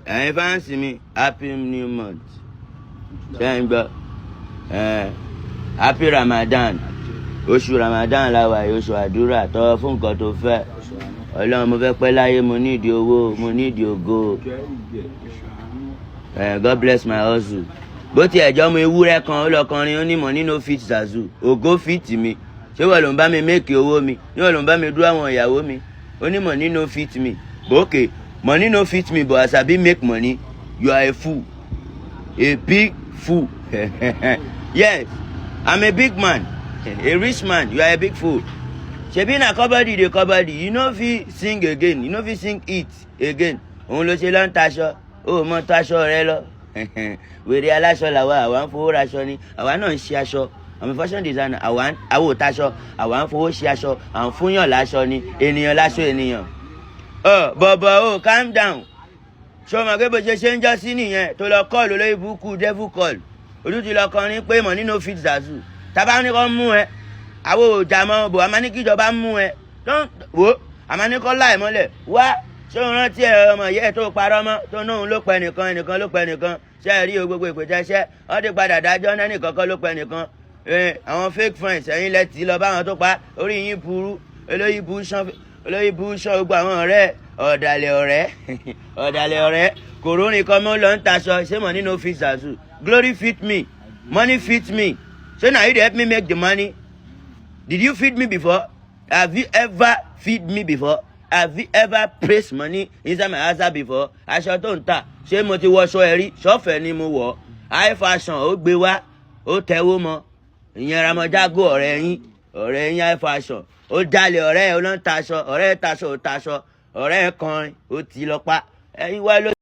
Ẹ̀yin fans mi, happy new month. Ṣé ń gbọ́? Happy Ramadan. Oṣù Ramadan la wà yìí, oṣù àdúrà. Tọrọ fún nǹkan tó fẹ́. Ọlọ́run, mo fẹ́ pẹ́ láyé, mo nídìí owó, mo nídìí ògo. God bless my hustle. Bó tiẹ̀ jọ́ mo ewúrẹ́ kan, ó lọ kọrin, ó ní money no fit Zazu, ògo fit mi. Ṣé wọ́n ló ń bá mi make owó mi? Ṣé wọ́n ló ń bá mi dúró àwọn ìyàwó mi? Ó ní money no fit me. But okay, money no fit me, but as I be make money, you are a fool, a big fool. Yes, I'm a big man, a rich man. You are a big fool. Ṣebí na cupboard dey cupboard. You no fit sing again, you no fit sing it again. Òun ló ṣe lọ ń taṣọ, ó mọ taṣọ rẹ lọ. Wèrè aláṣọ làwa, àwa ń fowó raṣọ ni, àwa náà ń ṣe aṣọ. I'm a fashion designer. Àwa àwa ò taṣọ, àwa ń fowó ṣe aṣọ, à ń fúnyàn láṣọ ni, ènìyàn láṣọ ènìyàn. Ọ bọ̀bọ̀ o, calm down. Ṣé o mọ̀ pé bó ṣe ṣe ń jọ́ sí nìyẹn tó lọ call olórí burúkú devil call? Ojú ti lọ kọrin pé money no fit Zazu. Tábà ní kọ́ mú ẹ, àwọn ò jà mọ́ bò, àmọ́ ní kíjọba mú ẹ wò, àmọ́ ní kọ́ láì mọ́lẹ̀ wá. Ṣé o rántí ẹ, ọmọ yẹ tó parọ́ mọ́ tó nóun ló pẹ́ nìkan, ẹnìkan ló pẹ́ nìkan? Ṣé ẹ rí o, gbogbo ìpètè ṣẹ́ wọ́n ti padà dájọ́ náà, nìkan kọ́ ló pẹ́ nìkan. Àwọn fake friends ẹ̀yin lẹ́tì lọ báwọn tó pa. Orí yín burú, olóyìn bú sán, olóyìn bú sán. Gbogbo àwọn ọ̀rẹ́ ọ̀dàlẹ̀, ọ̀rẹ́ ọ̀dàlẹ̀, ọ̀rẹ́ kòrónì kan mọ́ lọ ń taṣọ. Ṣé money no fit Zazu? Glory fit me, money fit me. Ṣé na you dey help me make the money? Did you feed me before? Have you ever feed me before? Have you ever praised money inside my house before? Aṣọ tó ń tà, ṣé mo ti wọṣọ ẹ rí? Ṣọ́fẹ̀ ni mo wọ̀? High fashion ó gbé wá, ó tẹ́wó mọ́. Ìyẹn Ramọjágó, ọ̀rẹ́ yín, ọ̀rẹ́ yín high fashion, ó jalè. Ọ̀rẹ́ ẹ̀ ó lọ ń taṣọ, ọ̀rẹ́ ẹ̀ taṣọ, ó taṣọ, ọ̀rẹ́ ẹ̀ kọrin, ó ti lọ pa ẹ̀yin wá ló.